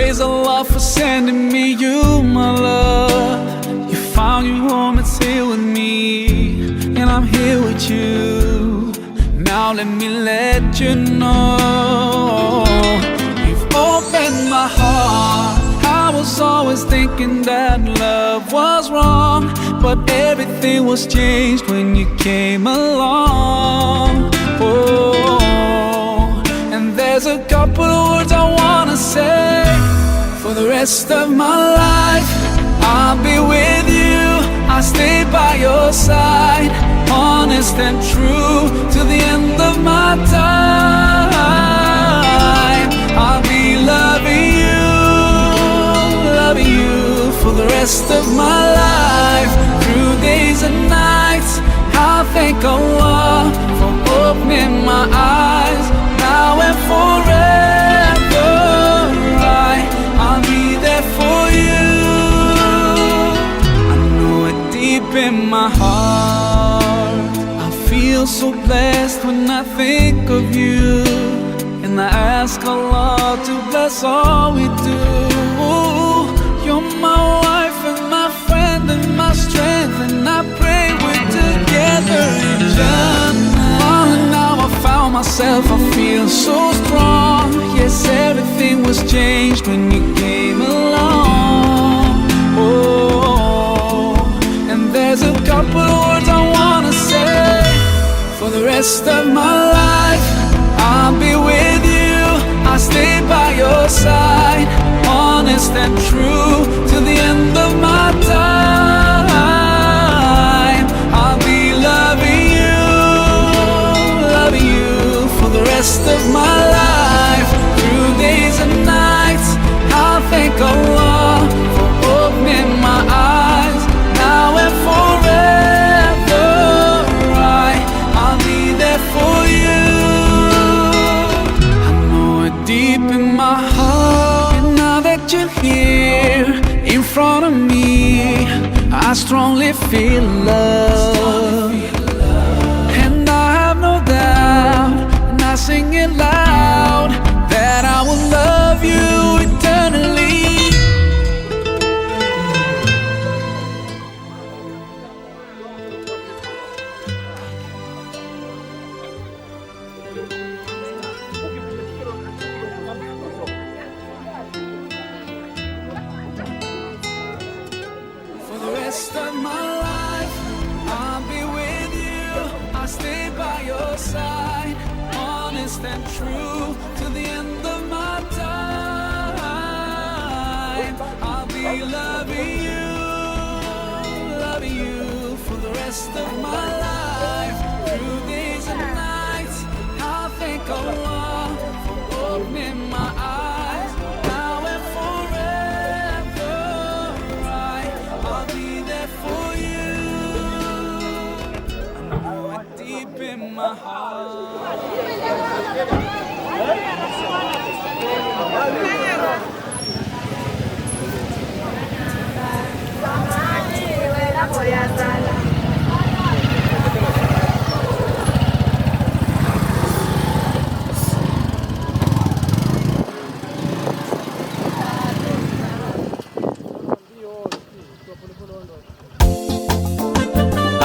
Praise Allah for sending me you, my love. You found your home, it's here with me, and I'm here with you. Now let me let you know you've opened my heart. I was always thinking that love was wrong, but everything was changed when you came along. Oh, and there's a couple of words I wanna say. For the rest of my life, I'll be with you. I'll stay by your side, honest and true, till the end of my time. I'll be loving you for the rest of my life, through days and nights. I'll thank Allah for opening my eyes, now and forever. I'll be there for you. I know it deep in my heart. I feel so blessed when I think of you, and I ask Allah to bless all we do. You're my wife and my friend and my strength, and I pray we're together in Jannah. Oh, now I found myself, I feel so strong. Yes, everything was changed when you came along. Oh, and there's a couple of words I wanna say. For the rest of my life, I'll be with you. I'll stay by your side, honest and true, till the end of my time. I'll be loving you for the rest of my life, through days and nights. I'll thank Allah for opening my eyes, now and forever. I'll be there for you. I know it deep in my heart, and now that you're here in front of me, I strongly feel love. And I have no doubt, and I sing it loud, that I will love you eternally. For the rest of my life, I'll be with you. I'll stay by your side, honest and true, till the end of my time. I'll be loving you for the rest of my life, through days and nights. I'll thank Allah for opening my eyes, now and forever. I'll be there for you. I know it deep in my heart.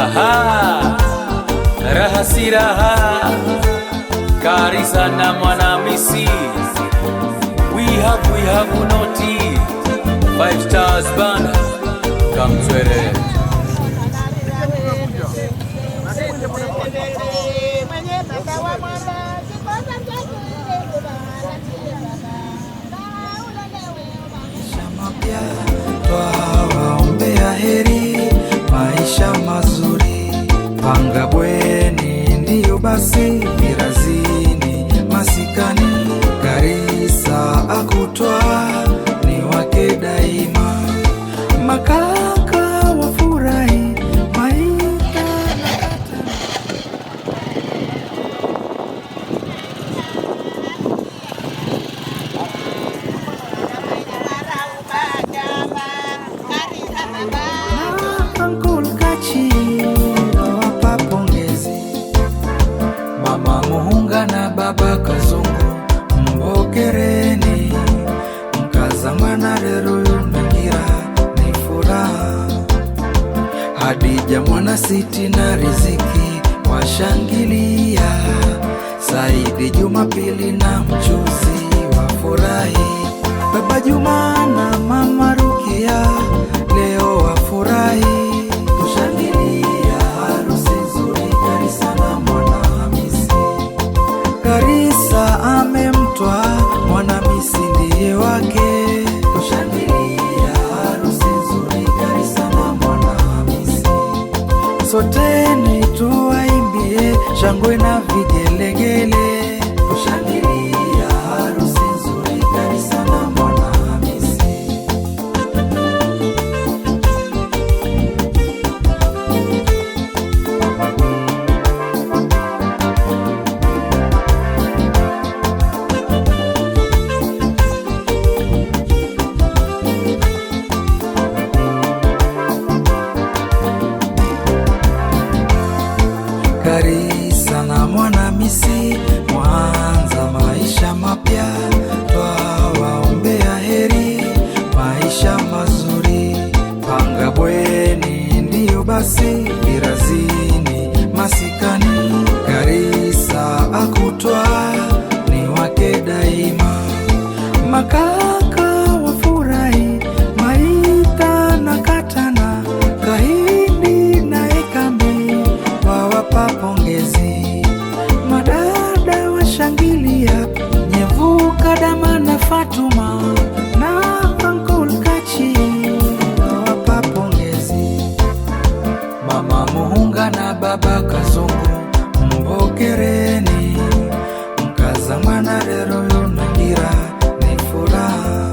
Aha, raha si raha, Karisa na Mwanamisi. We have unoti, Five Stars Band, Kamtwere. Maisha mapya twawaombea heri, maisha mazuri, panga bweni ndiyo basi, mirazini masikani, Karisa akutwa ni wake daima, makaka wafurahi maita na kata. Na Uncle Kachi nawapa pongezi, Mama Muhunga na Baba Kazungu mbokereni, mkaza Siti na Riziki washangilia, Saidi Jumapili na Mchuzi wafurahi, Baba Juma na Mama Rukia leo wafurahi, tushangilia harusi nzuri Karisa na Mwana Hamisi. Karisa amemtwa Mwanamisi ndiye wake, tushangilia harusi nzuri Karisa na Mwana Hamisi. Soteni tuwaimbie shangwe na vigelegele, tushangilia harusi nzuri Karisa na Mwana Hamisi. Karisa na Mwanamisi mwanza maisha mapya, twawaombea heri maisha mazuri. Panga bweni ndiyo basi, virazini masikani, Karisa akutwa ni wake daima. Makaka wafurahi, Maita na Katana, Kahindi na Ekambi wawapa pongezi. Madada washangilia, Nyevuka Dama na Fatuma na Uncle Kachi wawapa pongezi. Mama Muhunga na Baba Kazungu mbokereni, mkaza mwana rero yonangira ni furaha.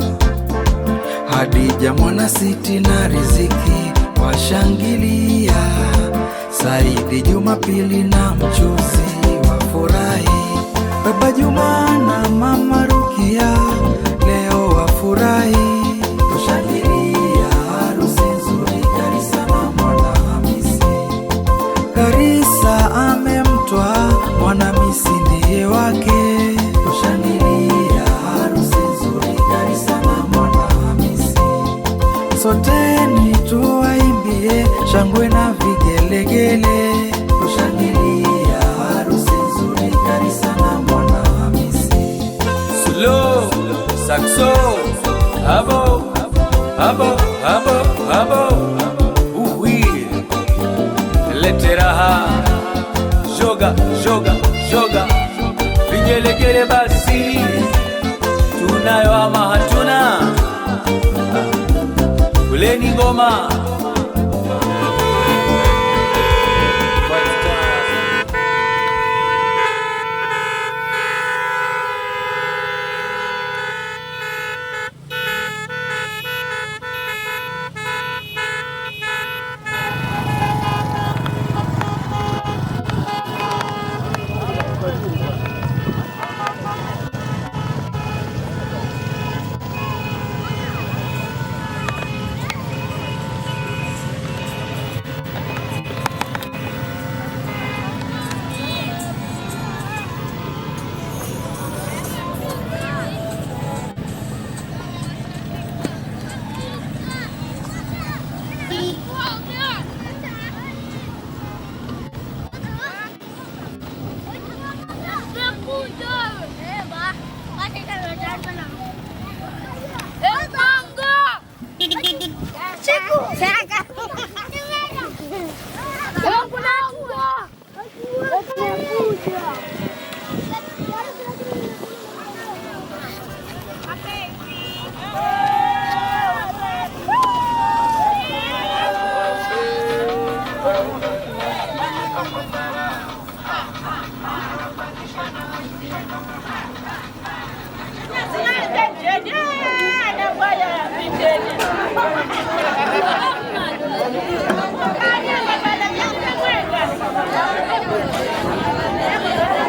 Hadija Mwana Siti na Riziki washangilia, Saidi Jumapili na Mchuzi wafurahi, Baba Juma na Mama Rukia leo wafurahi, tushangilia harusi nzuri Karisa na Mwana Hamisi. Karisa amemtwa Mwanamisi ndiye wake, tushangilia harusi nzuri Karisa na Mwana Hamisi. Soteni tuwaimbie shangwe na vigelegele, tushangilia harusi nzuri Karisa na Mwana Hamisi. Slow, saxo, abo, abo, abo, abo. Uwi, lete raha, joga, joga, joga. Vigelegele basi, tunayo ama hatuna? Kuleni ngoma. Five stars. Yeah.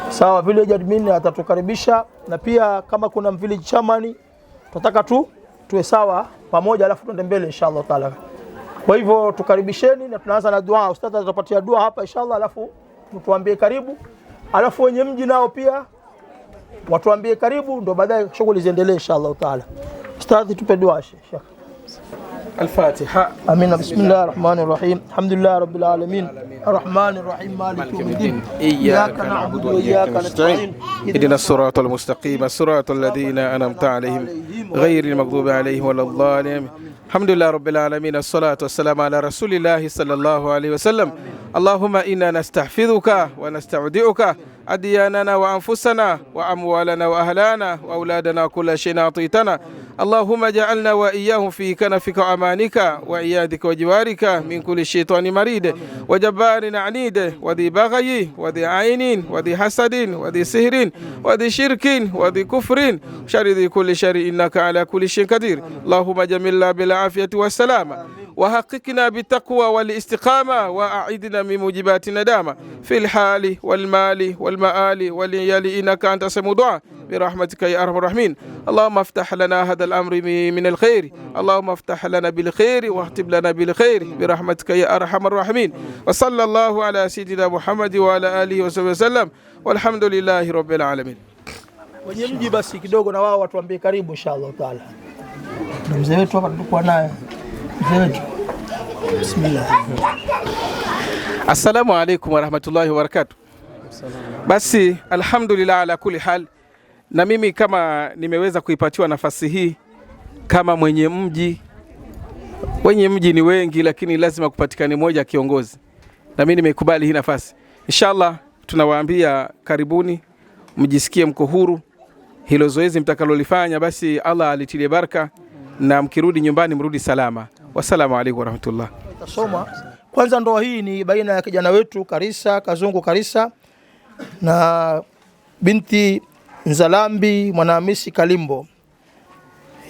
Sawa, village admin atatukaribisha na pia kama kuna village chairman tunataka tu tuwe sawa pamoja, alafu tuende mbele inshallah taala. Kwa hivyo tukaribisheni na tunaanza na dua. Ustadh atatupatia dua hapa inshallah, alafu tuambie karibu, alafu wenye mji nao pia watuambie karibu, ndo baadaye shughuli ziendelee inshallah taala. Ustadh, tupe dua Sheikh. الفاتحة. آمين. بسم الله الرحمن الرحيم. الحمد لله رب العالمين الرحمن الرحيم مالك يوم الدين إياك نعبد وإياك نستعين اهدنا الصراط المستقيم صراط الذين أنعمت عليهم غير المغضوب عليهم ولا الضالين. الحمد لله رب العالمين، الصلاة والسلام على رسول الله صلى الله عليه وسلم. اللهم إنا نستحفظك ونستودعك أدياننا وأنفسنا وأموالنا وأهلانا وأولادنا كل شيء أعطيتنا. اللهم اجعلنا وإياهم في كنفك وأمانك وعيادك وجوارك من كل شيطان مريد وجبار عنيد وذي بغي وذي عين وذي حسد وذي سهر وذي شرك وذي كفر شر ذي كل شر إنك على كل شيء قدير. اللهم جملنا بالعافية والسلامة وحققنا بالتقوى والاستقامة وأعدنا من موجبات الندامة في الحال والمال والمآل والعيال إنك أنت سميع الدعاء برحمتك يا أرحم الراحمين. اللهم افتح لنا هذا الأمر من الخير، اللهم افتح لنا بالخير واختم لنا بالخير برحمتك يا أرحم الراحمين. وصلى الله على سيدنا محمد وعلى آله وصحبه وسلم والحمد لله رب العالمين. Wenye mji basi kidogo na wao watuambie karibu inshallah taala. Na mzee wetu hapa tulikuwa naye, mzee wetu, bismillah. Assalamu alaikum warahmatullahi wabarakatuh. Basi alhamdulillah ala kuli hal, na mimi kama nimeweza kuipatiwa nafasi hii kama mwenye mji. Wenye mji ni wengi, lakini lazima kupatikane moja kiongozi, na mimi nimekubali hii nafasi. Inshallah tunawaambia karibuni, mjisikie mko huru. Hilo zoezi mtakalolifanya basi Allah alitilie baraka, na mkirudi nyumbani mrudi salama. Wassalamu alaikum warahmatullah. Itasomwa kwanza. Ndoa hii ni baina ya kijana wetu Karisa Kazungu Karisa na binti Nzalambi Mwanahamisi Kalimbo.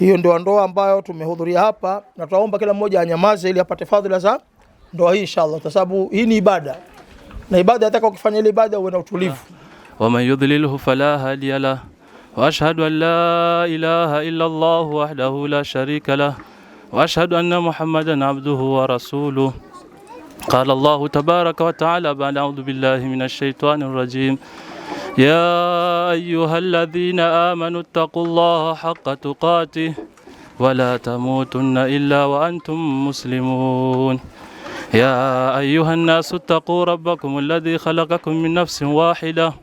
Hiyo ndio ndoa ambayo tumehudhuria hapa, na tunaomba kila mmoja anyamaze ili apate fadhila za ndoa hii inshallah, kwa sababu hii ni ibada, na ibada nataka ukifanya ile ibada uwe na utulivu. ومن يضلله فلا هادي له وأشهد أن لا إله إلا الله وحده لا شريك له وأشهد أن محمدا عبده ورسوله. قال الله تبارك وتعالى بعد أعوذ بالله من الشيطان الرجيم: يا أيها الذين آمنوا اتقوا الله حق تقاته ولا تموتن إلا وأنتم مسلمون. يا أيها الناس اتقوا ربكم الذي خلقكم من نفس واحدة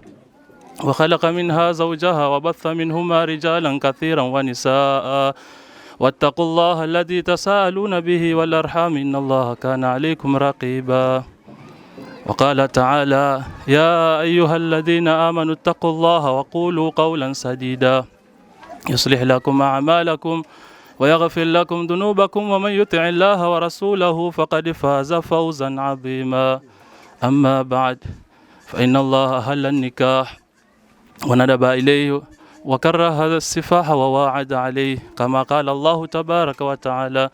وخلق منها زوجها وبث منهما رجالا كثيرا ونساء واتقوا الله الذي تساءلون به والأرحام إن الله كان عليكم رقيبا. وقال تعالى: يا أيها الذين آمنوا اتقوا الله وقولوا قولا سديدا يصلح لكم أعمالكم ويغفر لكم ذنوبكم ومن يطع الله ورسوله فقد فاز فوزا عظيما. أما بعد، فإن الله أهل النكاح وندب إليه وكره السفاح وواعد عليه، كما قال الله تبارك وتعالى: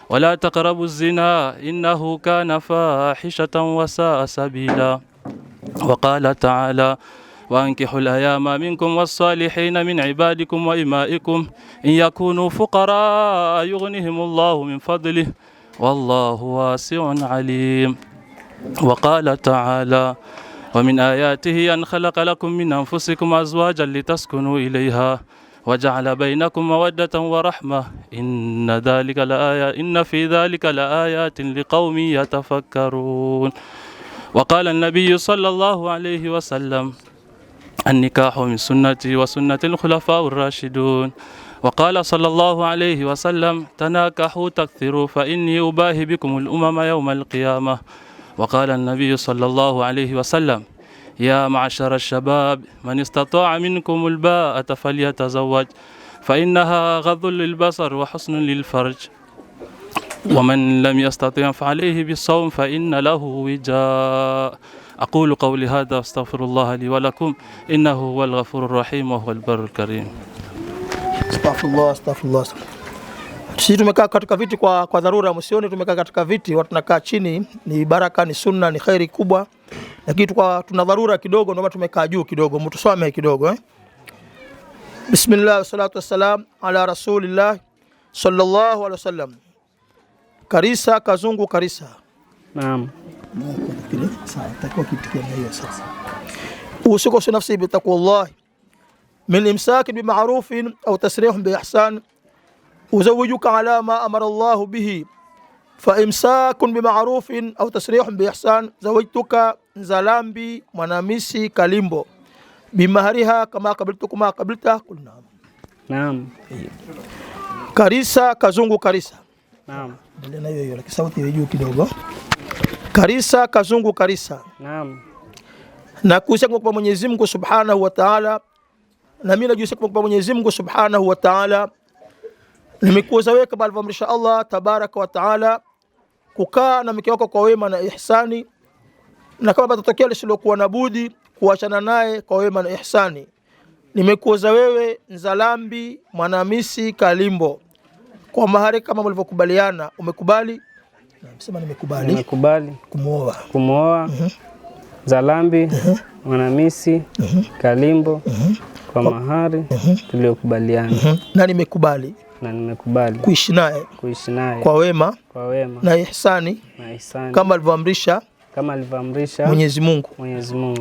ولا تقربوا الزنا إنه كان فاحشة وساء سبيلا. وقال تعالى: وأنكحوا الأيام منكم والصالحين من عبادكم وإمائكم إن يكونوا فقراء يغنهم الله من فضله والله واسع عليم. وقال تعالى: ومن آياته أن خلق لكم من أنفسكم أزواجا لتسكنوا إليها وجعل بينكم مودة ورحمة إن في ذلك لآيات لقوم يتفكرون. وقال النبي صلى الله عليه وسلم: النكاح من سنتي وسنة الخلفاء الراشدون. وقال صلى الله عليه وسلم: تناكحوا تكثروا فإني أباهي بكم الأمم يوم القيامة. وقال النبي صلى الله عليه وسلم: يا معشر الشباب من استطاع منكم الباءة فليتزوج فإنها غض للبصر وحسن للفرج، ومن لم يستطع فعليه بالصوم فإن له وجاء. أقول قولي هذا أستغفر الله لي ولكم إنه هو الغفور الرحيم وهو البر الكريم. Astaghfirullah, astaghfirullah. Sisi tumekaa katika viti kwa dharura, msione tumekaa katika viti, watu tunakaa chini, ni baraka, ni sunna, ni khairi kubwa, lakini tuna dharura kidogo, ndio tumekaa juu kidogo, mtusame kidogo. Bismillah, salatu wassalam ala rasulillah sallallahu alaihi wasallam. Karisa Kazungu Karisa. Naam. Usiku nafsi bitaqwallah min imsak bima'ruf au tasrih biihsan uzawijuka ala ma amara Allah bihi fa imsakun bima'ruf au tasrih biihsan zawajtuka Nzalambi Mwanamisi Kalimbo bimahariha kama qabiltukuma qabilta. Qulna naam. Karisa Kazungu Karisa. Naam. Ndio na hiyo lakini sauti iwe juu kidogo. Karisa Kazungu Karisa. Naam. Na kuhusia kwa Mwenyezi Mungu Subhanahu wa Ta'ala, na mimi najihusia kwa Mwenyezi Mungu Subhanahu wa Ta'ala, nimekuoza wewe kama alivyoamrisha Allah Tabaraka wa Ta'ala, kukaa na mke wako kwa wema na ihsani, na kama patatokea lisilokuwa na budi kuachana naye kwa wema na ihsani. Nimekuoza wewe Nzalambi Mwanamisi Kalimbo kwa mahari kama mlivyokubaliana. Umekubali? Sema nimekubali. Nimekubali kumuoa. Nzalambi Mwanamisi Kalimbo kwa mahari tuliyokubaliana. Na nimekubali. Na nimekubali kuishi naye kwa wema na ihsani, kama alivyoamrisha Mwenyezi Mungu.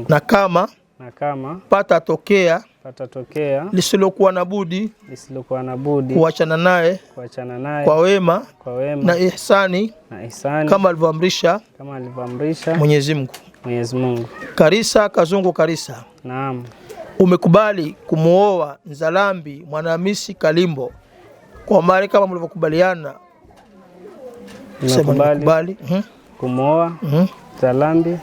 Na kama patatokea lisilokuwa na budi kuachana naye kwa wema na ihsani, kama alivyoamrisha Mwenyezi Mungu. Karisa Kazungu Karisa. Naam. Umekubali kumuoa Nzalambi Mwanamisi Kalimbo kwa mahari kama mlivyokubaliana. Nimekubali kumuoa Nzalambi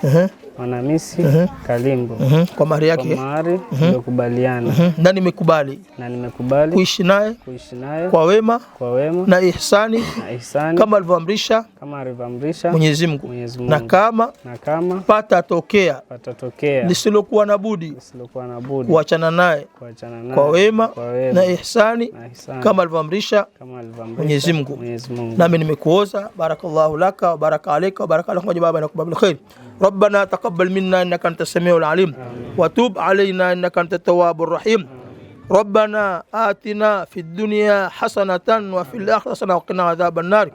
Mwanamisi Kalimbo Kwa mahari kwa yake. mahari tuliyokubaliana, Na nimekubali na nimekubali kuishi naye kuishi naye kwa wema kwa wema na ihsani na ihsani kama alivyoamrisha kama alivyoamrisha Mwenyezi Mungu, Mwenyezi Mungu. na kama na kama patatokea patatokea lisilokuwa na budi lisilokuwa na budi kuachana naye kuachana naye kwa wema kwa wema na ihsani na ihsani kama alivyoamrisha kama alivyoamrisha Mwenyezi Mungu. Mwenyezi Mungu. Nami nimekuoza. Barakallahu laka wa baraka alayka wa baraka lakum baba na bil khair. Rabbana taqabbal minna innaka antas samiul alim wa tub alayna innaka antat tawwabur rahim. Rabbana atina fid dunya hasanatan wa fil akhirati hasanatan wa qina adhaban nar.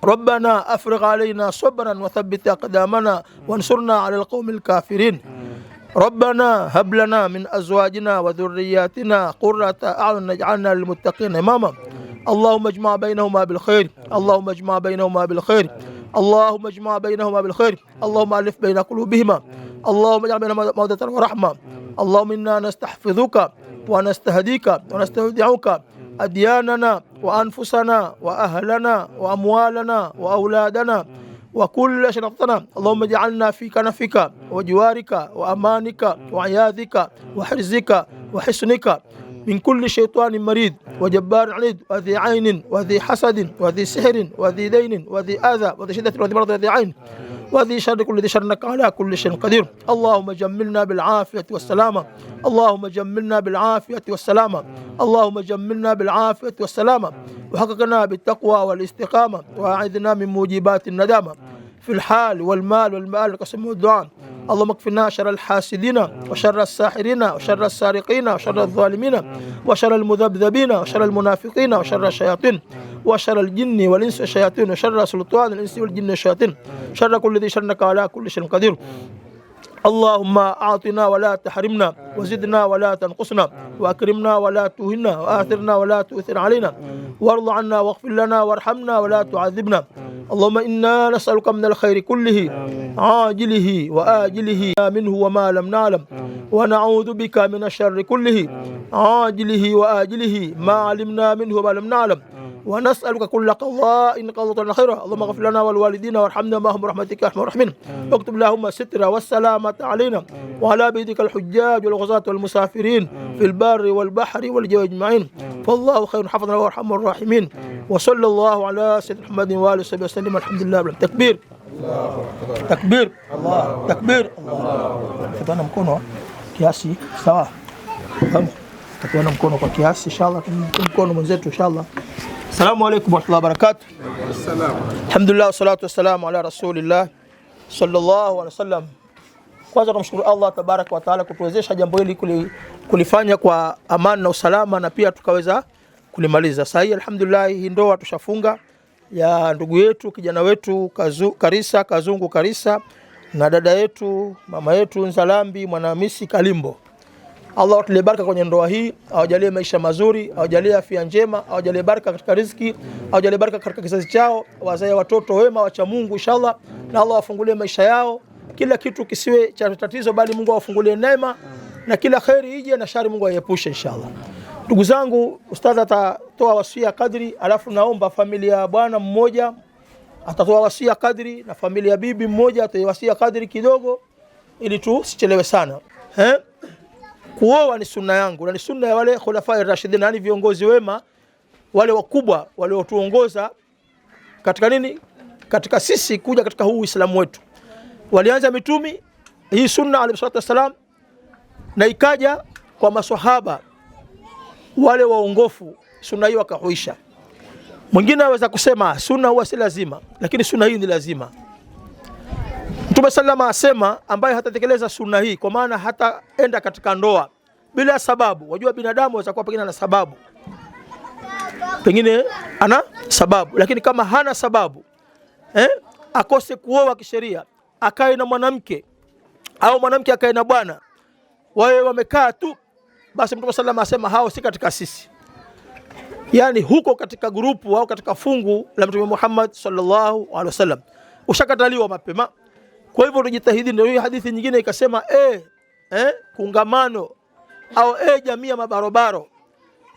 ربنا أفرغ علينا صبرا وثبت أقدامنا وانصرنا على القوم الكافرين. ربنا هب لنا من أزواجنا وذرياتنا قرة أعين واجعلنا للمتقين إماما. اللهم اجمع بينهما بالخير، اللهم اجمع بينهما بالخير، اللهم اجمع بينهما بالخير، اللهم ألف بين قلوبهما، اللهم اجعل بينهما مودة ورحمة. اللهم إنا نستحفظك ونستهديك ونستودعك أدياننا وأنفسنا وأهلنا وأموالنا وأولادنا وكل شيء أعطنا. اللهم اجعلنا في كنفك وجوارك وأمانك وعياذك وحرزك وحصنك من كل شيطان مريد وجبار عنيد وذي عين وذي حسد وذي سحر وذي دين وذي آذى وذي شدة وذي مرض وذي عين وذي شر كل ذي شر إنك على كل شيء قدير. اللهم جملنا بالعافية والسلامة، اللهم جملنا بالعافية والسلامة، اللهم جملنا بالعافية والسلامة، وحققنا بالتقوى والاستقامة، وأعذنا من موجبات الندامة في الحال والمال والمآل والقسم والدعاء. اللهم اكفنا شر الحاسدين وشر الساحرين وشر السارقين وشر الظالمين وشر المذبذبين وشر المنافقين وشر الشياطين وشر الجن والإنس والشياطين وشر سلطان الإنس والجن والشياطين، شر كل ذي شر إنك على كل شيء قدير. اللهم أعطنا ولا تحرمنا، وزدنا ولا تنقصنا، وأكرمنا ولا تهنا، وآثرنا ولا تؤثر علينا، وارض عنا واغفر لنا وارحمنا ولا تعذبنا. اللهم إنا نسألك من الخير كله عاجله وآجله منه وما لم نعلم، ونعوذ بك من الشر كله عاجله وآجله ما علمنا منه وما لم نعلم، ونسألك كل قضاء قضاء خيرا. اللهم اغفر لنا والوالدين وارحمنا معهم برحمتك يا ارحم الراحمين. واكتب اللهم الستر والسلامة علينا وعلى بيتك الحجاج والغزاة والمسافرين في البر والبحر والجو أجمعين، فالله خير حفظنا وارحم الراحمين. وصلى الله على سيدنا محمد وآله وصحبه وسلم. الحمد لله. تكبير تكبير الله تكبير الله. Tutaona mkono kiasi sawa, tutaona mkono kwa kiasi inshallah, mkono mwenzetu inshallah. Assalamu alaikum warahmatullahi wabarakatuh. Alhamdulillah wassalatu wassalamu ala rasulillah sallallahu alaihi wasallam. Kwanza tunamshukuru Allah tabaraka wa taala kutuwezesha jambo hili kulifanya kwa amani na usalama na pia tukaweza kulimaliza. Sasa hii alhamdulillah, hii ndoa tushafunga ya ndugu yetu kijana wetu Karisa Kazungu Karisa na dada yetu mama yetu Nzalambi Mwanahamisi Kalimbo. Allah atulie baraka kwenye ndoa hii, awajalie maisha mazuri, awajalie afya njema, awajalie baraka katika riziki, awajalie baraka katika kizazi chao, wazae watoto wema wacha Mungu inshallah, na Allah awafungulie maisha yao, kila kitu kisiwe cha tatizo, bali Mungu awafungulie neema na kila kheri ije na shari Mungu aiepushe inshallah. Ndugu zangu, ustadha atatoa wasia kadri, alafu naomba familia ya bwana mmoja atatoa wasia kadri na familia ya bibi mmoja atatoa wasia kadri kidogo, ili tusichelewe sana. Kuoa ni sunna yangu na ni sunna ya wale khulafai rashidin, yani viongozi wema wale wakubwa waliotuongoza katika nini, katika sisi kuja katika huu Uislamu wetu. Walianza mitumi hii sunna alayhi salatu wasalam, na ikaja kwa maswahaba wale waongofu, sunna hii wakahuisha. Mwingine aweza kusema sunna huwa si lazima, lakini sunna hii ni lazima. Mtume sallama asema ambaye hatatekeleza sunna hii, kwa maana hataenda katika ndoa bila sababu. Wajua binadamu aweza kuwa pengine ana sababu, pengine ana sababu, lakini kama hana sababu akose kuoa kisheria, akae na mwanamke au mwanamke akae na bwana, wawe wamekaa tu, basi Mtume sallama asema hao si katika sisi, yani huko katika grupu au katika fungu la Mtume Muhammad sallallahu alaihi wasallam ushakataliwa mapema. Kwa hivyo tujitahidi. Ndio hiyo hadithi nyingine ikasema kungamano au jamii ya mabarobaro,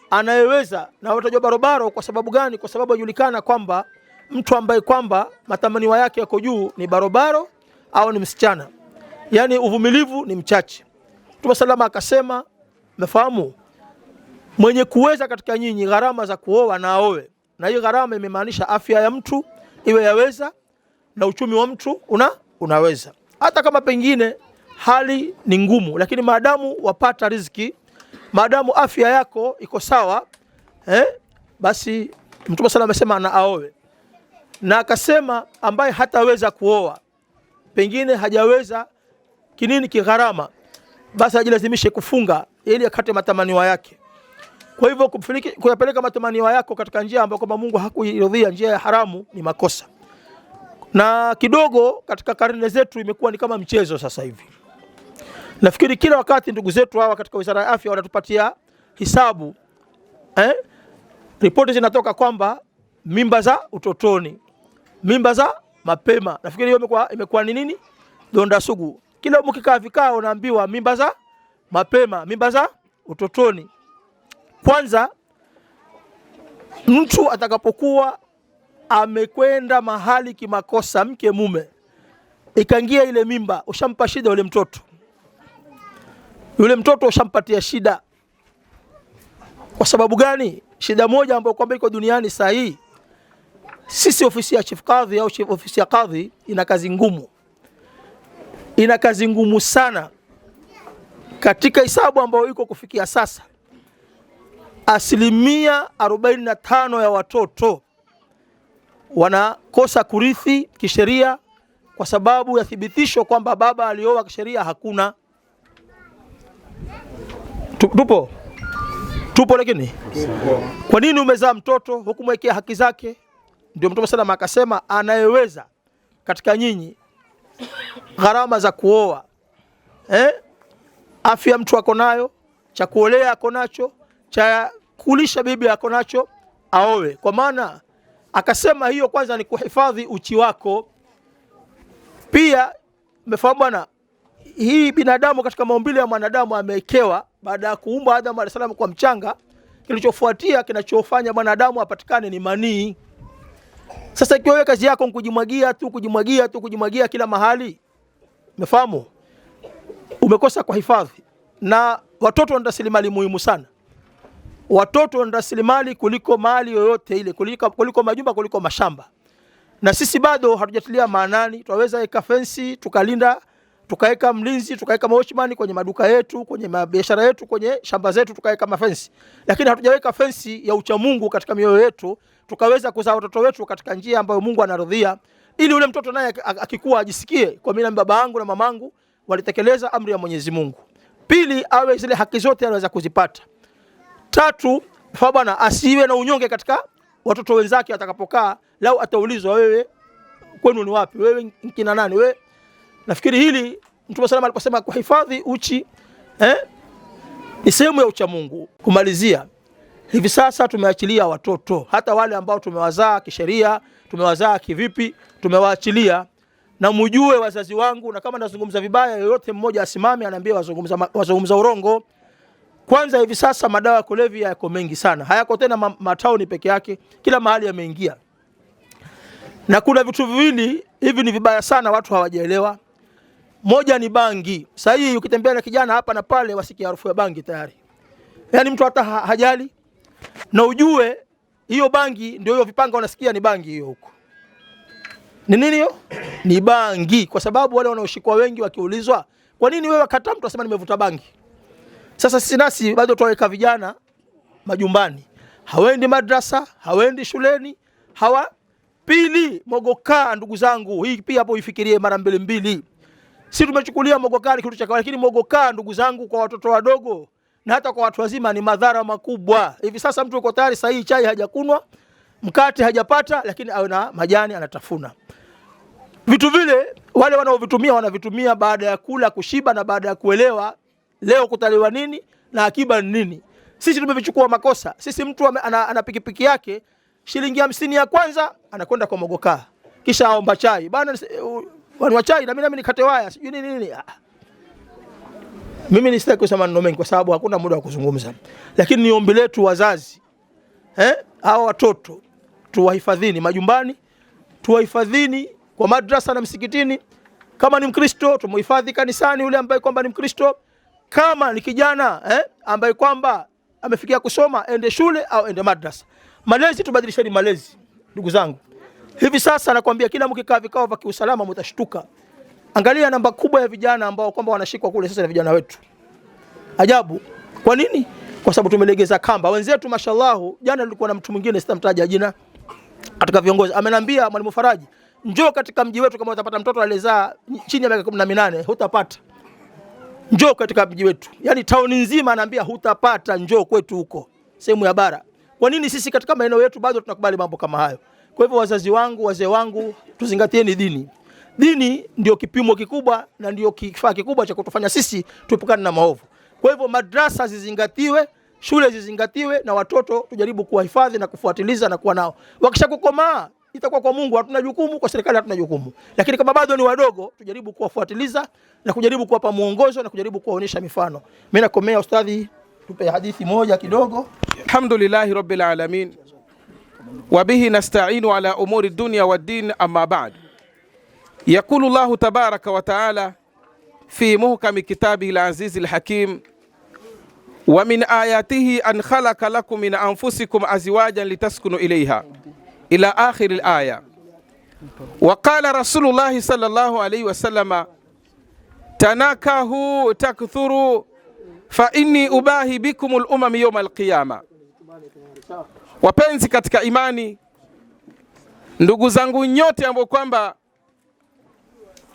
anayeweza na watajua barobaro. Kwa sababu gani? Kwa sababu ajulikana kwamba mtu ambaye kwamba matamanio yake yako juu ni barobaro au ni msichana. Yani uvumilivu ni mchache. Mtume salama akasema, mfahamu, mwenye kuweza katika nyinyi gharama za kuoa na aoe. Na hiyo gharama imemaanisha afya ya mtu iwe yaweza na uchumi wa mtu unaweza. Hata kama pengine hali ni ngumu, lakini maadamu wapata riziki, maadamu afya yako iko sawa, basi Mtume salama amesema na aoe. Na akasema ambaye hataweza kuoa, pengine hajaweza kinini kigharama, basi ajilazimishe kufunga ili akate matamanio yake. Kwa hivyo kuyapeleka matamanio yako katika njia ambayo kwamba Mungu hakuiridhia, njia ya haramu, ni makosa. Na kidogo katika karne zetu imekuwa ni kama mchezo sasa hivi. Nafikiri kila wakati ndugu zetu hawa katika Wizara ya Afya wanatupatia hisabu, ripoti zinatoka kwamba mimba za utotoni, mimba za mapema. Nafikiri hiyo imekuwa ni nini? Donda sugu. Kila mkikaa vikao unaambiwa mimba za mapema, mimba za utotoni. Kwanza mtu atakapokuwa amekwenda mahali kimakosa, mke mume, ikaingia ile mimba, ushampa shida yule mtoto. Yule mtoto ushampatia shida. Kwa sababu gani? Shida moja ambayo kwamba iko duniani saa hii, sisi ofisi ya Chief Kadhi au chief ofisi ya Kadhi ina kazi ngumu. Ina kazi ngumu sana. Katika hisabu ambayo iko kufikia sasa, 45% ya watoto wanakosa kurithi kisheria kwa sababu ya thibitisho kwamba baba alioa kisheria hakuna. Tupo? Tupo lakini? Kwa nini umezaa mtoto hukumwekea haki zake? Ndio Mtume sallam akasema anayeweza katika nyinyi gharama za kuoa, afya mtu ako nayo, cha kuolea ako nacho, cha kulisha bibi ako nacho, aoe. Kwa maana akasema hiyo kwanza ni kuhifadhi uchi wako. Pia umefahamu bwana, hii binadamu katika maumbile ya mwanadamu amewekewa baada ya kuumbwa Adam alayhi salam kwa mchanga, kilichofuatia kinachofanya mwanadamu apatikane ni manii. Sasa ikiwa wewe kazi yako ni kujimwagia tu, kujimwagia tu, kujimwagia kila mahali, umefahamu, umekosa kuhifadhi. Na watoto ni rasilimali muhimu sana. Watoto ni rasilimali kuliko mali yoyote ile, kuliko majumba, kuliko mashamba. Na sisi bado hatujatilia maanani. Twaweza weka fensi, tukalinda, tukaweka mlinzi, tukaweka watchman kwenye maduka yetu, kwenye biashara yetu, kwenye shamba zetu, tukaweka mafensi. Lakini hatujaweka fensi ya ucha Mungu katika mioyo yetu, tukaweza kuzaa watoto wetu katika njia ambayo Mungu anaridhia, ili ule mtoto naye akikua ajisikie kwa mimi na baba yangu na mamangu walitekeleza amri ya Mwenyezi Mungu. Pili, awe zile haki zote anaweza kuzipata. Tatu, fa bwana asiwe na unyonge katika watoto wenzake atakapokaa, lau ataulizwa wewe kwenu ni wapi, wewe kina nani, wewe. Nafikiri hili Mtume sallam aliposema kuhifadhi uchi, ni sehemu ya ucha Mungu. Kumalizia, hivi sasa tumeachilia watoto, hata wale ambao tumewazaa kisheria, tumewazaa kivipi, tumewaachilia. Na mjue wazazi wangu, na kama nazungumza vibaya yoyote mmoja asimame aniambie wazungumza urongo. Kwanza hivi sasa madawa ya kulevya yako mengi sana. Hayako tena mataoni peke yake, kila mahali yameingia. Na kuna vitu viwili hivi ni vibaya sana, watu hawajaelewa. Moja ni bangi. Sasa hii ukitembea na kijana hapa na pale wasikia harufu ya bangi tayari. Yaani mtu hata hajali. Na ujue hiyo bangi ndio hiyo vipanga wanasikia ni bangi hiyo huko. Ni nini hiyo? Ni bangi. Kwa sababu wale wanaoshikwa wengi wakiulizwa, kwa nini wewe kata, mtu asema nimevuta bangi. Sasa sisi nasi bado tuwaweka vijana majumbani. Hawaendi madrasa, hawaendi shuleni, hawa. Pili, mogoka ndugu zangu, hii pia hapo ifikirie mara mbili mbili. Sisi tumechukulia mogoka ni kitu cha kawaida, lakini mogoka ndugu zangu kwa watoto wadogo na hata kwa watu wazima ni madhara makubwa. Hivi sasa mtu yuko tayari sahihi chai hajakunwa, mkate hajapata, lakini awe na majani anatafuna. Vitu vile wale wanaovitumia wanavitumia baada ya kula kushiba na baada ya kuelewa leo kutaliwa nini na akiba ni nini. Sisi tumevichukua makosa. Sisi mtu ana pikipiki yake shilingi 50 ya kwanza anakwenda kwa mogoka, kisha aomba chai. Bana wanwa chai na mimi nikate waya sijui nini nini. Mimi nisitaki kusema maneno mengi kwa sababu hakuna muda wa kuzungumza. Lakini ni ombi letu wazazi, hawa watoto tuwahifadhini majumbani, tuwahifadhini kwa madrasa na msikitini, Kama ni Mkristo tumuhifadhi kanisani yule ambaye kwamba ni Mkristo. Kama ni kijana ambaye kwamba amefikia kusoma, ende shule au ende madrasa. Malezi, tubadilisheni malezi ndugu zangu. Hivi sasa nakwambia, kila mkikaa vikao vya kiusalama mtashtuka. Angalia namba kubwa ya vijana ambao kwamba wanashikwa kule sasa na vijana wetu. Ajabu. Kwa nini? Kwa sababu tumelegeza kamba. Wenzetu mashallahu, jana nilikuwa na mtu mwingine sitamtaja jina katika viongozi, amenambia Mwalimu Faraji, njoo katika mji wetu kama utapata mtoto aliyezaa chini ya miaka 18 hutapata. Njoo katika mji wetu. Yaani tauni nzima anaambia hutapata, njoo kwetu huko sehemu ya bara. Kwa nini sisi katika maeneo yetu bado tunakubali mambo kama hayo? Kwa hivyo wazazi wangu, wazee wangu, tuzingatieni dini. Dini ndio kipimo kikubwa na ndio kifaa kikubwa cha kutufanya sisi tuepukane na maovu. Kwa hivyo madrasa zizingatiwe, shule zizingatiwe, na watoto tujaribu kuwahifadhi na kufuatiliza na kuwa nao. Wakishakukomaa itakuwa kwa Mungu hatuna jukumu, kwa serikali hatuna jukumu. Lakini kama bado ni wadogo, tujaribu kuwafuatiliza na kujaribu kuwapa muongozo na kujaribu kuwaonyesha mifano. Mimi nakomea ustadhi, tupe hadithi moja kidogo. Alhamdulillahi rabbil alamin wa bihi nasta'inu ala umuri dunya waddin, amma ba'd. Yaqulu Allahu tabaraka wa ta'ala fi muhkami kitabihi al-aziz al-hakim, wa min ayatihi an khalaqa lakum min anfusikum azwajan litaskunu ilayha ila akhir al-aya. Wa qala Rasulullah sallallahu alayhi wa sallama, tanakahu takthuru fa inni ubahi bikum al-umam yawm al-qiyama. Wapenzi katika imani, ndugu zangu nyote ambao kwamba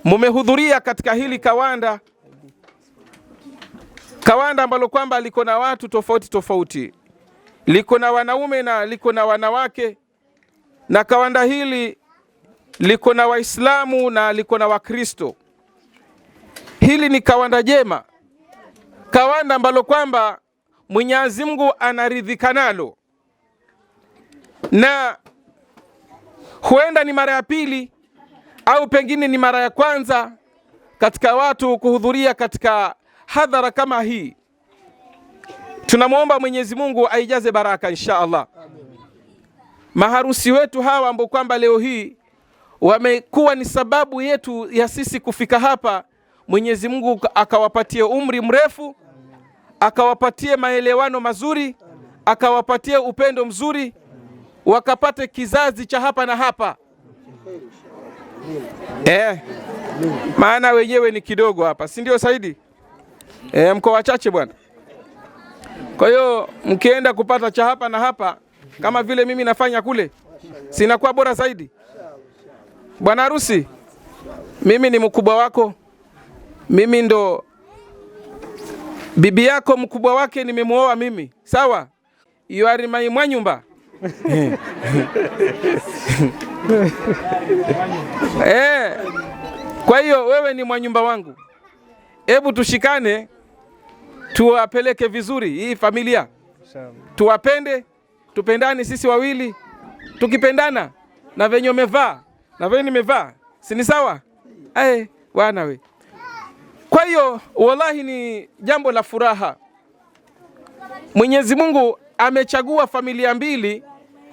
mumehudhuria katika hili kawanda, kawanda ambalo kwamba liko na watu tofauti tofauti, liko na wanaume na liko na wanawake, na kawanda hili liko na Waislamu na liko na Wakristo. Hili ni kawanda jema, kawanda ambalo kwamba Mwenyezi Mungu anaridhika nalo, na huenda ni mara ya pili au pengine ni mara ya kwanza katika watu kuhudhuria katika hadhara kama hii. Tunamwomba Mwenyezi Mungu aijaze baraka insha Allah. Maharusi wetu hawa ambao kwamba leo hii wamekuwa ni sababu yetu ya sisi kufika hapa, Mwenyezi Mungu akawapatie umri mrefu, akawapatie maelewano mazuri, akawapatie upendo mzuri, wakapate kizazi cha hapa na hapa. Maana wenyewe ni kidogo hapa, si ndio Saidi? Mko wachache bwana. Kwa hiyo mkienda kupata cha hapa na hapa kama vile mimi nafanya kule, sinakuwa bora zaidi. Bwana harusi, mimi ni mkubwa wako, mimi ndo bibi yako, mkubwa wake nimemuoa mimi, sawa? You are my mwanyumba. Kwa hiyo wewe ni mwanyumba wangu. Hebu tushikane, tuwapeleke vizuri hii familia, tuwapende, tupendane sisi wawili. Tukipendana na venye umevaa na venye nimevaa, si ni sawa? Bwana we. Kwa hiyo wallahi ni jambo la furaha. Mwenyezi Mungu amechagua familia mbili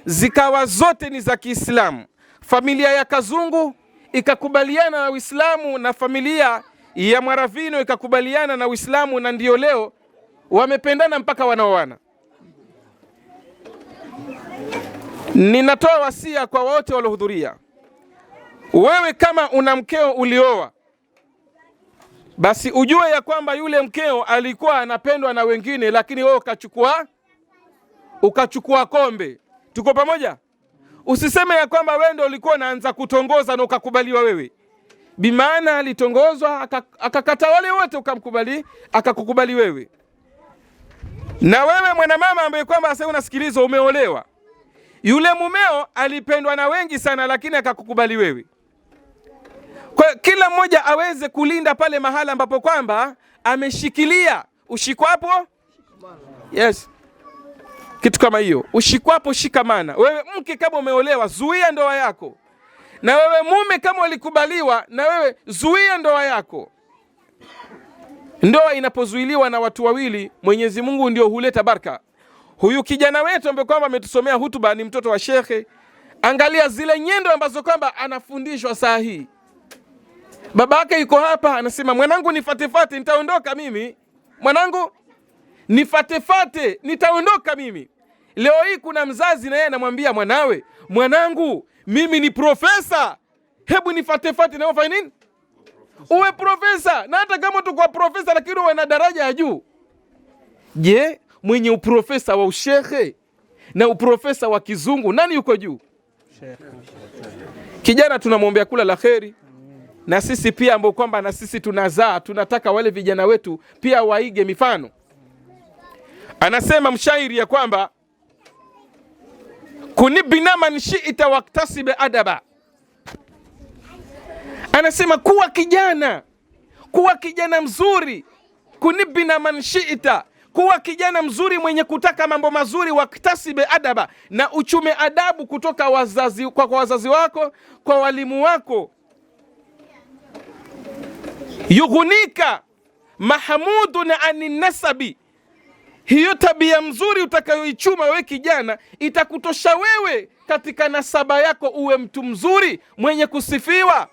zikawa zote ni za Kiislamu. Familia ya Kazungu ikakubaliana na Uislamu na familia ya Mwaravino ikakubaliana na Uislamu, na ndio leo wamependana mpaka wanaoana. Ninatoa wasia kwa wote waliohudhuria. Wewe kama una mkeo ulioa, basi ujue ya kwamba yule mkeo alikuwa anapendwa na wengine, lakini wewe ukachukua kombe. Tuko pamoja? Usiseme ya kwamba wewe ndio ulikuwa unaanza kutongoza na ukakubaliwa wewe. Bimaana alitongozwa akakata wale wote, ukamkubali, akakukubali wewe. Na wewe mwanamama ambaye kwamba sasa unasikiliza, umeolewa, yule mumeo alipendwa na wengi sana, lakini akakukubali wewe. Kwa kila mmoja aweze kulinda pale mahala ambapo kwamba ameshikilia. Ushikwapo, yes, kitu kama hiyo, ushikwapo shikamana. Wewe mke kama umeolewa, zuia ndoa yako. Na wewe mume kama ulikubaliwa, na wewe zuia ndoa yako. Ndoa inapozuiliwa na watu wawili, Mwenyezi Mungu ndio huleta baraka. Huyu kijana wetu ambaye kwamba ametusomea hutuba ni mtoto wa shekhe. Angalia zile nyendo ambazo kwamba anafundishwa saa hii. Babake yuko hapa anasema, mwanangu nifatefate, nitaondoka mimi. Mwanangu nifatefate, nitaondoka mimi. Leo hii kuna mzazi na yeye anamwambia mwanawe, mwanangu mimi ni profesa, hebu nifatefate na ufanye nini? Uwe profesa. Na hata kama utakuwa profesa lakini uwe na daraja ya juu. Je, mwenye uprofesa wa ushehe na uprofesa wa kizungu nani yuko juu? Kijana tunamwombea kula la kheri, na sisi pia ambao kwamba na sisi tunazaa, tunataka wale vijana wetu pia waige mifano. Anasema mshairi ya kwamba kunibina man shi'ta waktasibe adaba. Anasema kuwa kijana, kuwa kijana mzuri. Kunibina man shi'ta, kuwa kijana mzuri mwenye kutaka mambo mazuri, waktasibe adaba, na uchume adabu kutoka wazazi, kwa wazazi wako, kwa walimu wako. Yughunika mahamudun anin nasabi, hiyo tabia mzuri utakayoichuma wewe kijana itakutosha wewe katika nasaba yako uwe mtu mzuri mwenye kusifiwa.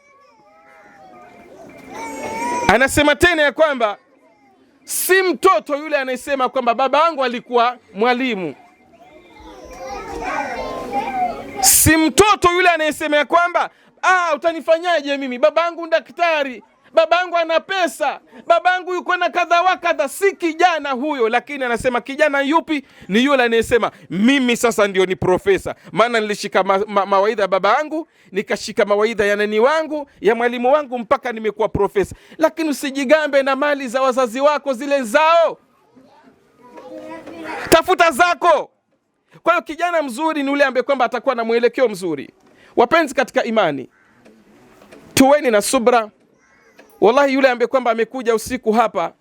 Anasema tena ya kwamba si mtoto yule anayesema kwamba baba yangu alikuwa mwalimu, si mtoto yule anayesema ya kwamba utanifanyaje mimi, babangu ni daktari, babangu ana pesa, babangu yuko na kadha wa kadha. Si kijana huyo, lakini anasema kijana yupi? Ni yule anayesema mimi sasa ndio ni profesa, maana nilishika mawaidha ya babangu, nikashika mawaidha ya nani wangu, ya mwalimu wangu, mpaka nimekuwa profesa. Lakini usijigambe na mali za wazazi wako, zile zao, tafuta zako. Kwa hiyo kijana mzuri ni yule ambaye kwamba atakuwa na mwelekeo mzuri. Wapenzi katika imani, tuweni na subra. Wallahi yule ambaye kwamba amekuja usiku hapa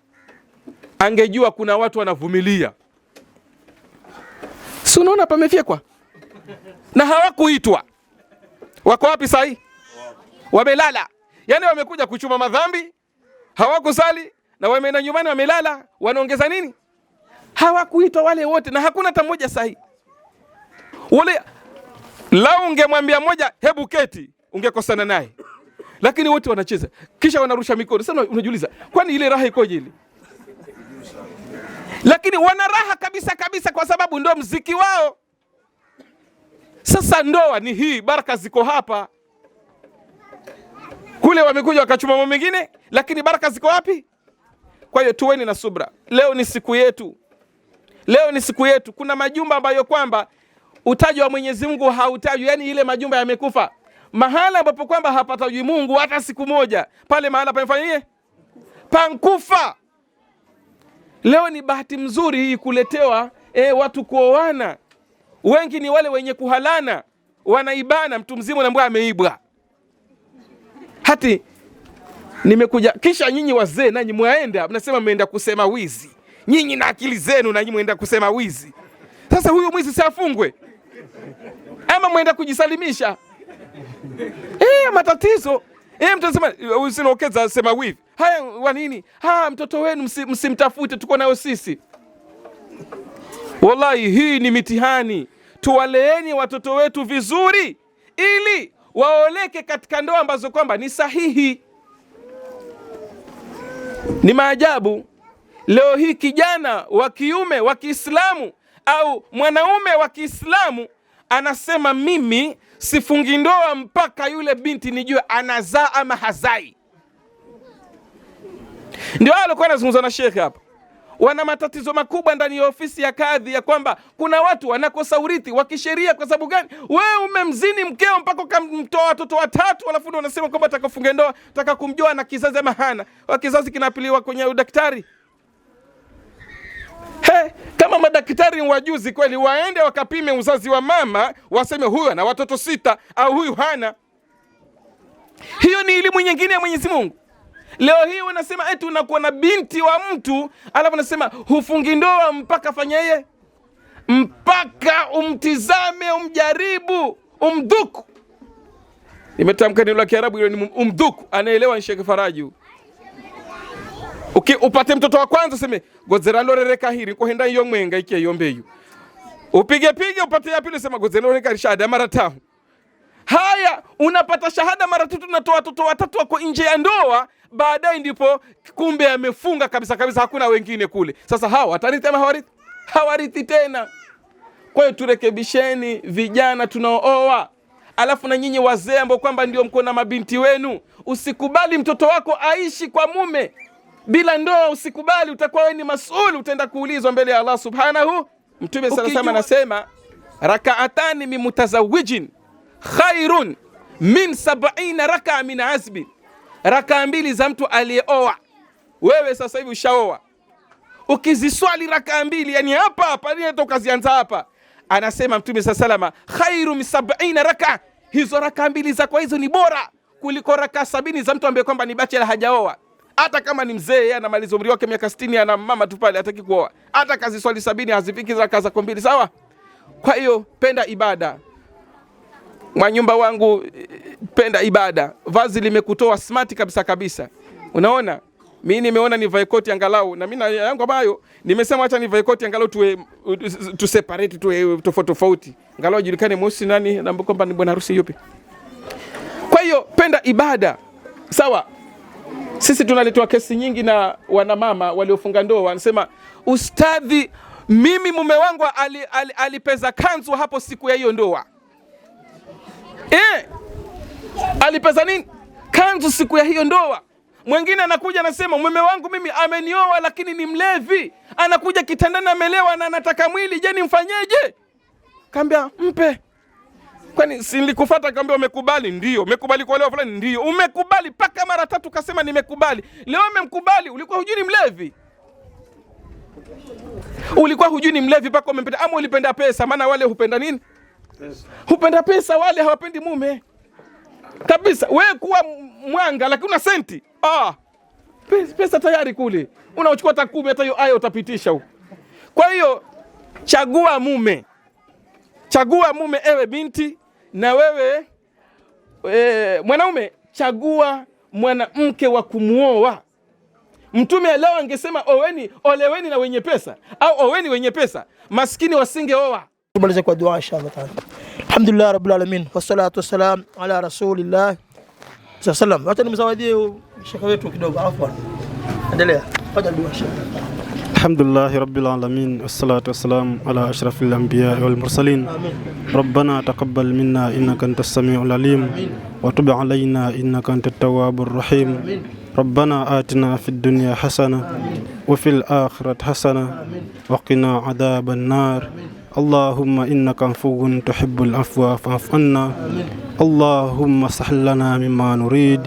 angejua kuna watu wanavumilia. Si unaona pamefyekwa? Na hawakuitwa. Wako wapi sahi? Wamelala. Yaani wamekuja kuchuma madhambi, hawakusali na wameenda nyumbani wamelala, wanaongeza nini? Hawakuitwa wale wote na hakuna hata mmoja sahi. Wale lau ungemwambia mmoja hebu keti, ungekosana naye. Lakini wote wanacheza kisha wanarusha mikono. Sasa unajiuliza kwani ile raha ikoje ile? Lakini wana raha kabisa kabisa kwa sababu ndio mziki wao. Sasa ndoa ni hii, baraka ziko hapa. Kule wamekuja wakachuma mambo mengine, lakini baraka ziko wapi? Kwa hiyo tuweni na subra. Leo ni siku yetu. Leo ni siku yetu. Kuna majumba ambayo kwamba utajo wa Mwenyezi Mungu hautajwi, yani ile majumba yamekufa. Mahala ambapo kwamba hapatajwi Mungu hata siku moja, pale mahala pamefanyie pankufa. Leo ni bahati mzuri hii kuletewa watu kuoana. Wengi ni wale wenye kuhalana, wanaibana. Mtu mzima unaambiwa ameibwa. Hati nimekuja kisha nyinyi wazee nanyi mwaenda mnasema mmeenda kusema wizi. Nyinyi na akili zenu nanyi mwenda kusema wizi. Sasa huyu mwizi si afungwe? Ama mwenda kujisalimisha? Matatizo. Mtu anasema usinokeza sema wivi. Haya wa nini? Ha, mtoto wenu msimtafute, tuko nayo sisi. Wallahi hii ni mitihani. Tuwaleeni watoto wetu vizuri ili waoleke katika ndoa ambazo kwamba ni sahihi. Ni maajabu leo hii kijana wa kiume wa Kiislamu au mwanaume wa Kiislamu anasema mimi sifungi ndoa mpaka yule binti nijue anazaa ama hazai. Ndio alikuwa anazungumza na shekhe hapa. Wana matatizo makubwa ndani ya ofisi ya kadhi ya kwamba kuna watu wanakosa urithi wa kisheria. Kwa sababu gani? Wewe umemzini mkeo mpaka ukamtoa watoto watatu, alafu ndio unasema kwamba atakafunga ndoa, nataka kumjua na kizazi ama hana. Wa kizazi kinapiliwa kwenye udaktari. He, kama madaktari wajuzi kweli waende wakapime uzazi wa mama, waseme huyu ana watoto 6 au huyu hana. Hiyo ni elimu nyingine ya Mwenyezi Mungu. Leo hii wanasema eti unakuwa na binti wa mtu, alafu unasema hufungi ndoa mpaka fanyaye, mpaka umtizame, umjaribu, umdhuku. Nimetamka neno la Kiarabu hilo ni umdhuku, anaelewa ni Sheikh Faraji. Upate mtoto wa kwanza useme gozera lorereka hiri kuhenda iyo mwenga ikie iyo mbeyu. Upige pige upate ya pili useme gozera lorereka rishada mara tano. Haya, unapata shahada mara tatu, unatoa watoto watatu wako nje ya ndoa, baadaye ndipo kumbe amefunga kabisa kabisa, hakuna wengine kule. Sasa hawa watarithi ama hawarithi? Hawarithi tena. Kwa hiyo turekebisheni vijana tunaooa, alafu na nyinyi wazee ambao kwamba ndio mko na mabinti wenu, usikubali mtoto wako aishi kwa mume bila ndoa, usikubali. Utakuwa wewe ni masuli, utaenda kuulizwa mbele ya Allah subhanahu. Mtume sala sama anasema rakaatani min mutazawijin khairun min 70 rakaa min azbi, rakaa mbili za mtu aliyeoa. Wewe sasa hivi ushaoa, ukiziswali rakaa mbili, yani hapa hapa hata ukazianza hapa, anasema Mtume sala salama khairu min 70 rakaa, hizo rakaa mbili zako hizo ni bora kuliko rakaa 70 za mtu ambaye kwamba ni bachelor hajaoa. Hata kama ni mzee, yeye anamaliza umri wake miaka 60, ana mama tu pale, hataki kuoa, hata kaziswali 70 hazifiki rakaa zako mbili, sawa? Kwa hiyo penda ibada, mwanyumba wangu, penda ibada. Vazi limekutoa smart kabisa kabisa, unaona. Mimi nimeona nivae koti angalau, na mimi na yangu ambayo nimesema acha nivae koti angalau tuwe tu separate, tuwe tofauti tofauti, angalau ajulikane mweusi nani na kwamba ni bwana harusi yupi. Kwa hiyo penda ibada, sawa. Sisi tunaletewa kesi nyingi na wanamama waliofunga ndoa, wanasema ustadhi, mimi mume wangu alipeza kanzu hapo siku ya hiyo ndoa. Alipeza nini? Kanzu siku ya hiyo ndoa. Mwingine anakuja anasema mume wangu mimi amenioa lakini ni mlevi, anakuja kitandani amelewa na anataka mwili, je nimfanyeje? Kaambia mpe. Kwani si nilikufuata? Kaambia umekubali? Ndio. Umekubali kuolewa fulani? Ndio. Umekubali paka mara tatu kasema nimekubali. Leo umemkubali, ulikuwa hujui ni mlevi. Ulikuwa hujui ni mlevi paka umempenda, ama ulipenda pesa? Maana wale hupenda nini? Hupenda pesa, wale hawapendi mume kabisa. Wewe kuwa mwanga lakini una senti. Pesa tayari kule. Unaochukua hata 10, hata hiyo aya utapitisha huko. Kwa hiyo chagua mume. Chagua mume ewe binti, na wewe mwanaume chagua mwanamke wa kumuoa. Mtume leo angesema oweni, oleweni na wenye pesa au oweni wenye pesa, maskini wasingeoa. Tumalize kwa dua inshallah taala. Alhamdulillah rabbil alamin wassalatu wassalam ala rasulillah sallam. Acha nimzawadie shekhe wetu kidogo, afwan. Endelea. Fanya dua inshallah. Alhamdulillah rabbil alamin wassalatu wassalam ala ashrafil anbiya wal mursalin. Rabbana taqabbal minna innaka antas samiul alim wa tub alayna innaka antat tawwabur rahim. Rabbana atina fid dunya hasana wa fil akhirati hasana wa qina adhaban nar. Allahumma innaka afuwun tuhibbul afwa fa'fu anna. Allahumma sahhil lana mimma nurid.